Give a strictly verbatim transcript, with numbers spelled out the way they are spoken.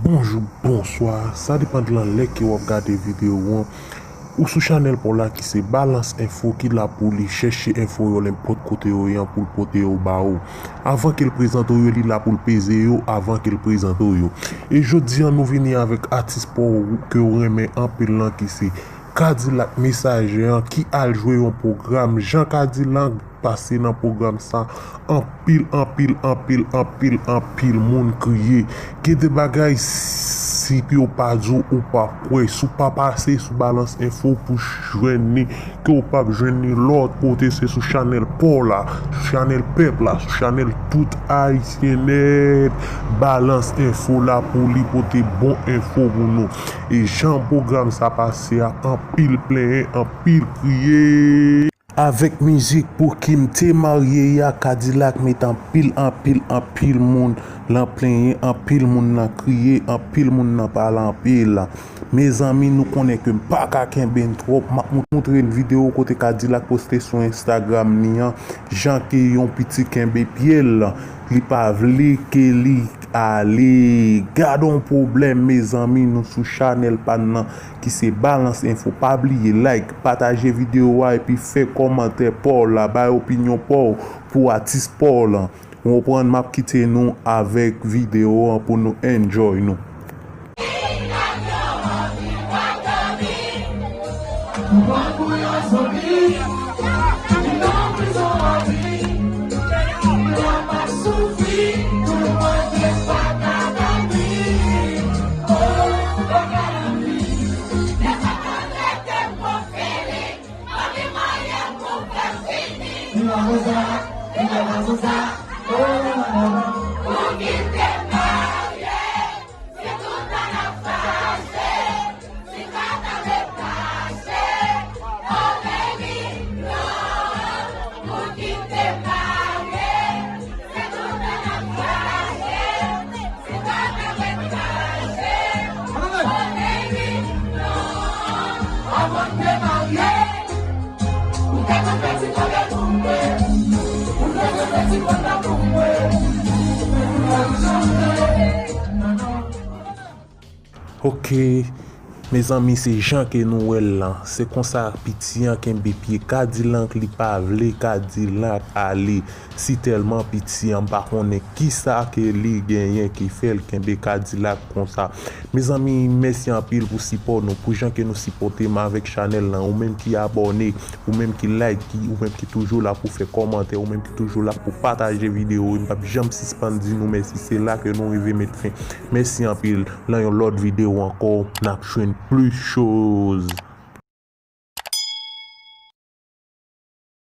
Bonjou, bonswa, sa depann lan lè ke w ap gade videyo an. Ou sou chanèl pa w la ki se Balance Info ki la pou li chèche enfo yo nenpòt kote yo ye an pou l pote yo ba ou. Avan ke l prezante w yo, li la pou l peze yo avan ke l prezante w yo. E jodi an nou vini avèk atis pa w ke w renmen anpil lan ki se Kadilak Mesaje an ki al jwe yon pwogram. Jan Kadilak pase nan pwogram sa, anpil, anpil, anpil, anpil, anpil moun kriye. Gen de bagay, si yo pa di w, ou p ap kwè. Si w pa pase sou Balance Info pou jwenn li, ke w p ap jwenn li lòt kote, se sou chanèl pa w la, sou chanèl pèp la, sou chanèl tout Ayisyen nèt. Balance Info la pou li pote bon enfo pou nou. E jan pwogram sa pase a, anpil plenyen, anpil kriye. Avèk mizik Pou ki m te marye a, Kadilak met anpil, anpil, anpil moun lan plenyen, anpil moun lan kriye, anpil moun lan pale anpil. Mezanmi, nou konnen ke m pa ka kenbe n twòp, m ap moutre n videyo kote Kadilak poste sou Instagram li an, jan ke yon piti kenbe pye l, li pa vle ke li ale. Gad on pwoblèm, mezanmi, nou sou chanèl pa n nan ki se Balance Info. Pa bliye like, pataje videyo a epi fè kòmantè pa w la, bay opinyon pa w pou atis pa w lan. Ou konprann, m ap kite nou avèk videyo an pou nou enjoy nou. Ok, mezanmi, se jan ke nou wè l lan. Se konsa piti an kenbe pye Kadilak, li pa vle Kadilak ale. Si tèlman piti an, m pa konnen kisa ke li genyen ki fè l kenbe Kadilak konsa. Mezanmi, mèsi anpil pou sipò nou, pou jan ke nou sipòte m avèk chanèl lan. Ou menm ki abòne, ou menm ki like, ki, ou menm ki toujou la pou fè kòmantè, ou menm ki toujou la pou pataje videyo, m p ap janm sispann di nou mèsi. Se la ke nou rive met fen. Mèsi anpil. Nan yon lòt videyo ankò, n ap jwenn plis choz.